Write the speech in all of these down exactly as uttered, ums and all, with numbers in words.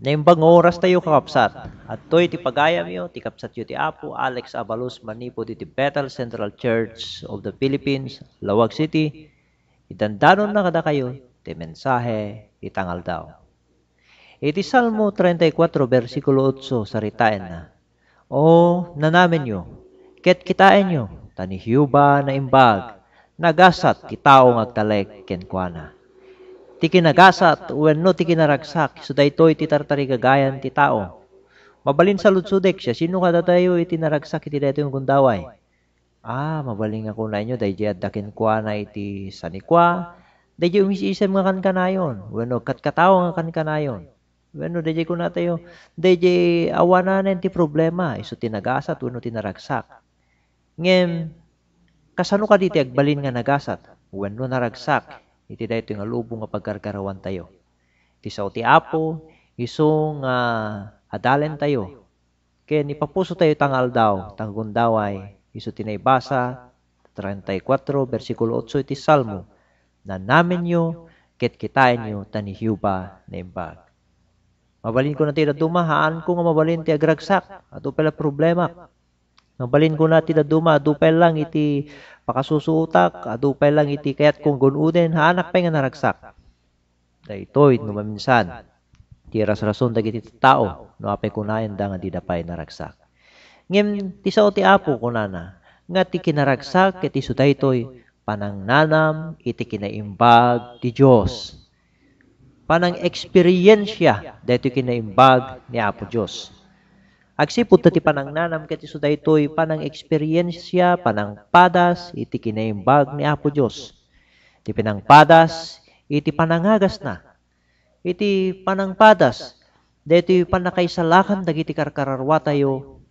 Naimbag nga oras tayo, kakabsat. Adtoy ti pagayamyo, ti kabsatyo ti Apo, Alex Abalos, manipud iti Bethel Central Church of the Philippines, Laoag City. Idandanonna kadakayo ti mensahe ita nga aldaw. Iti Salmo treinta y cuatro, bersikulo otso, saritaenna, "O, nanamenyo, ket kitaenyo, ta ni Jehovah naimbag, nagasat ti tao nga agtalek kenkuana." Ti kinagasat wenno ti kinaragsak, isu daytoy ti tartarigagayan ti tao. Mabalin saludsodek, siasino kadatayo iti naragsak iti daytoy nga gundaway? Ah, mabalin nga kunaenyo, daydiay adda kenkuana iti sanikua, daydiay umis-isem nga kankanayon, wenno katkatawa nga kankanayon. Wenno daydiay kunatayo, daydiay awananen ti problema, isu ti nagasat wenno ti naragsak. Ngem, kasano kadi ti agbalin nga nagasat wenno naragsak iti daytoy nga lubong nga pagkarkarawantayo? Ti sao ti Apo, isu nga adalentayo ken ipapusotayo ita nga aldaw, ta gundaway, isu ti naibasa, treinta y cuatro, bersikulo otso iti Salmo, "Nanamenyo ket kitaenyo, ta ni Jehovah naimbag." Mabalin ko na ti dadduma, haanko nga mabalin ti agragsak, adu pay la problemak. Mabalin ko na ti dadduma, adu pay lang iti pakasusuotak, adu pay lang iti kayatko nga gun-oden, haanak pay nga naragsak. Daytoy no maminsan ti rasrason dagiti tattao no apay kunayanda nga dida pay naragsak. Ngem ti sao ti Apo kunana nga ti kinaragsak ket isu daytoy panangnanam iti kinaimbag ti Dios. Panang-eksperiensia daytoy kinaimbag ni Apo Dios. Agsipud ta ti panangnanam ket isu daytoy panang-eksperiensia, panangpadas iti kinaimbag ni Apo Dios. Ti panangpadas iti panangagasna. Iti panangpadas, daytoy pannakaisalakan dagiti karkararwatayo.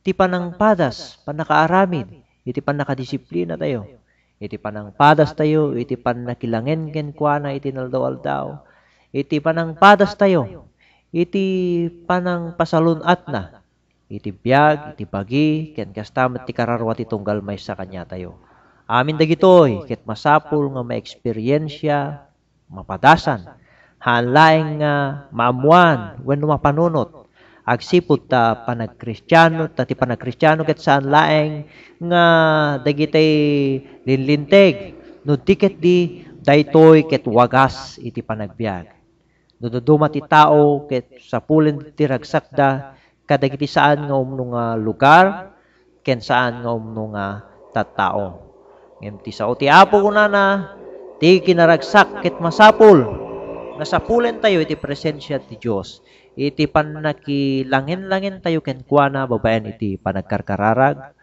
Ti panangpadas, pannakaaramid iti pannakadisiplinatayo. Iti panangpadastayo, iti pannakilangen kenkuana iti naldaw-aldaw. Iti panangpadastayo, iti panangpasalun-atna iti biag, iti bagi, ken kasta met ti kararua ti tunggal maysa kaniatayo. Amin dagitoy ket masapul nga maeksperiensia, mapadasan, haan laeng nga maammuan wenno mapanunot. Agsipud ta panagkristiano, ta ti panagkristiano ket saan laeng nga dagiti linlinteg, no di ketdi daytoy ket wagas iti panagbiag. No dadduma ti tao ket sapulen ti ragsakda kadagiti saan nga umno nga lugar ken saan nga umno nga tattao. Ngem ti sao ti Apo kunana, ti kinaragsak ket masapul nga sapulentayo iti presensia ti Dios iti pannakilangen-langentayo kenkuana babaen iti panagkarkararag,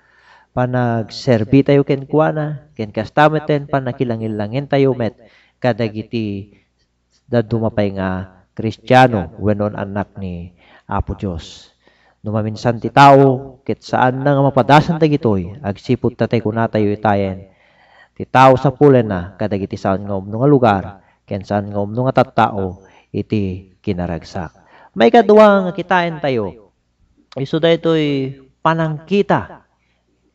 panagserbitayo kenkuana, ken kasta met ti pannakilangen-langentayo met kadagiti dadduma pay nga Kristiano wenno annak ni Apo Dios. No maminsan ti tao, ket saanna nga mapadasan dagitoy, agsipud ta tay kunatayo itayen, ti tao sapulenna kadagiti saan nga umno nga lugar, ken saan nga umno nga tattao iti kinaragsak. Maikadua nga kitaentayo, isu daytoy panangkita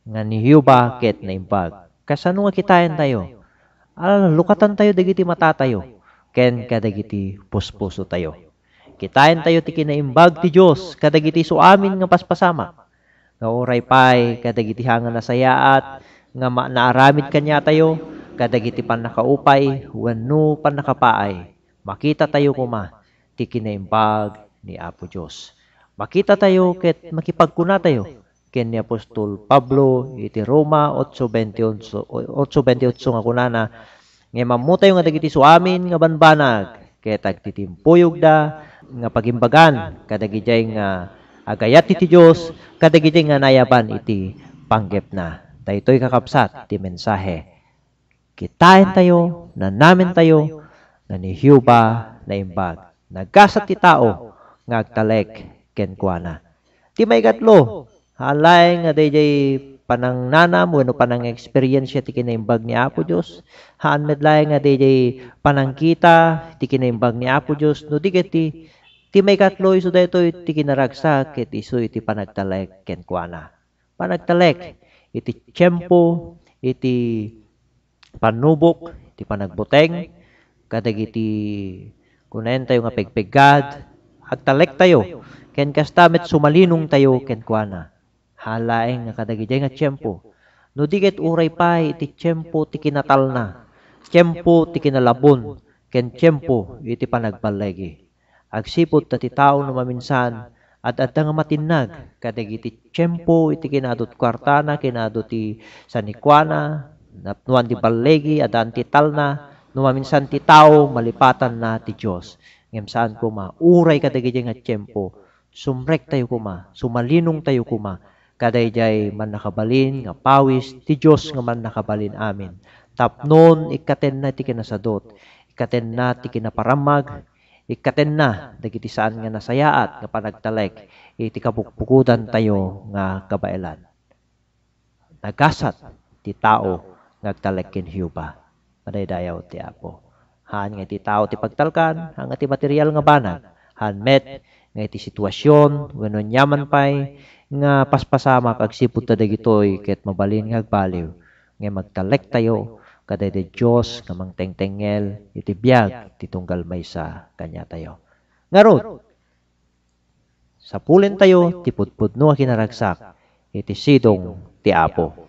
nga ni Jehovah ket naimbag. Kasano nga kitaentayo? Ala, lukatantayo dagiti matatayo ken kadagiti puspusotayo. Kitaentayo ti kinaimbag ti Dios kadagiti isu amin nga paspasamak. Nga uray pay kadagiti haan nga nasayaat nga ma-, naaramid kaniatayo, kadagiti pannakaupay wenno pannakapaay, makitatayo koma ti kinaimbag ni Apo Dios. Makitatayo ket makipagkunatayo ken ni apostol Pablo iti Roma otso bente otso, otso bente otso nga kunana, "Ngem ammotayo nga dagiti isu amin nga banbanag ket agtitimpuyogda nga pagimbagan kadagidiay nga agayat iti Dios, kadagidiay nga nayaban iti panggepna." Daytoy, kakabsat, ti mensahe. Kitaentayo, nanamentayo nga ni Jehovah naimbag. Nagasat ti tao nga agtalek kenkuana. Ti maikatlo, haan laeng nga daydiay panangnanam wenno panangeksperiensia ti kinaimbag ni Apo Dios. Haan met laeng nga daydiay panangkita ti kinaimbag ni Apo Dios. No di ket ti, ti maikatlo, isu daytoy ti kinaragsak ket isu iti panagtalek kenkuana. Panagtalek iti tiempo, iti pannubok, iti panagbuteng, kadagiti kunaentayo nga pegpeggad, agtalektayo, ken kasta met sumalinongtayo kenkuana. Haan laeng nga kadagidiay nga tiempo, no di ket uray pay iti tiempo ti kinatalna, tiempo ti kinalabon, ken tiempo iti panagballigi. Agsipud ta ti tao no maminsan, ad-adda nga matinnag kadagiti tiempo iti kinaadu ti kuartana, kinaadu ti sanikuana, napnuan ti balligi, addaan ti talna, no maminsan ti tao, malipatanna ti Dios. Ngem saan koma, uray kadagiti nga tiempo, sumrektayo koma, sumalinongtayo koma, kadaydiay mannakabalin nga pawis ti Dios nga mannakabalin amin. Tapnon ikkatenna ti kinasadut, ikkatenna ti kinaparammag, ikkatenna dagiti saan nga nasayaat nga panagtalek iti kabukbukodantayo nga kabaelan. Nagasat ti tao nga agtalek ken Jehovah. Madaydayaw ti Apo. Haan nga iti tao ti pagtalkan, haan nga ti material nga banag, haan met nga iti situasion wenno aniaman pay nga paspasamak agsipud ta dagitoy ket mabalin nga agbaliw, ngem agtalektayo kadaydi Dios nga mangtengtengngel iti biag ti tunggal maysa kaniatayo. Ngarud, sapulentayo ti pudpudno a kinaragsak iti sidong ti Apo.